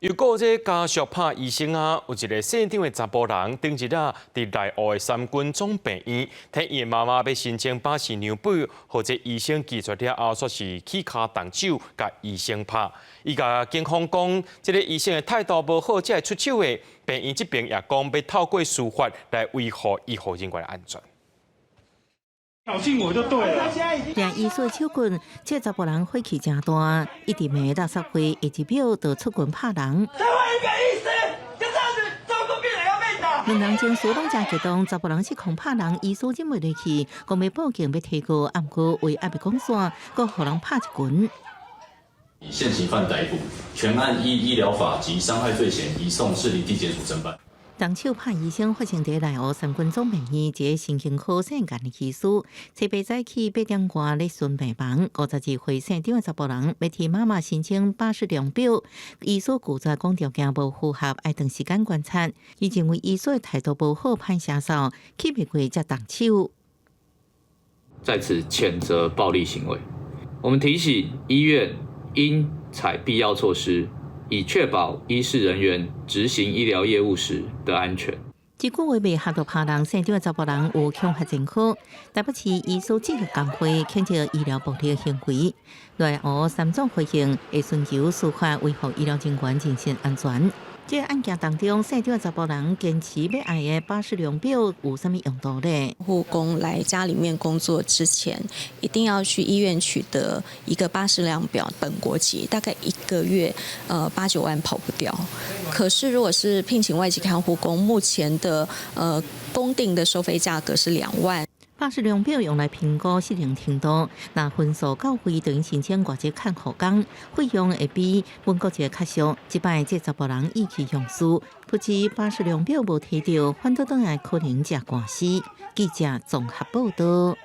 又閣這家屬拍醫生啊，有一个姓張的查埔人，頂日啊，佇內湖的三軍總病院，替伊的媽媽欲申請巴氏量表，予這醫生拒絕了後，煞是起跤動手，共醫生拍。伊共警方講，這个醫生的態度無好，才會出手的。病院這邊也講，欲透過司法來維護醫護人員的安全。挑釁我就對了。掠醫師手棍，這查埔人火氣誠大，一直罵垃圾話，下一秒就出拳拍人。台灣一個醫生，就這樣子，這麼多病人要被打。兩人情緒攏誠激動，查埔人失控拍人，醫師忍袂落去，講欲報警欲提告，毋過話猶未講煞，閣予人拍一拳。以現行犯逮捕，全案依醫療法及傷害罪嫌移送士林地檢署偵辦。動手拍醫生發生佇內湖三軍總病院一个神經科姓顏的醫師，初八早起8點外咧巡病房，52歲姓張的查埔人欲替媽媽申請巴氏量表，醫師拒絕講條件無符合，愛長時間觀察。伊認為醫師的態度無好，歹下手，氣袂過才動手。在此譴責暴力行為。我們提醒醫院應採必要措施，以確保醫事人員執行醫療業務時的安全。這句話袂嚇到拍人，姓張的查埔人有恐嚇前科。台北市醫師職業工會譴責醫療暴力行為，內湖三總回應會尋求司法維護醫療人員人身安全。這個案件當中，姓張的查埔人堅持欲愛的巴氏量表有啥物用途咧？護工來家裡面工作之前，一定要去醫院取得一個巴氏量表，本國籍大概一個月，8、9萬跑不掉。可是如果是聘請外籍看護工，目前的公定的收費價格是2萬。巴氏量表用來評估失能程度，若分數到位，等於申請外籍看護工，費用會比本國籍較俗。這擺這查埔人意氣用事，不止巴氏量表無提著，反倒轉來可能食官司。記者綜合報道。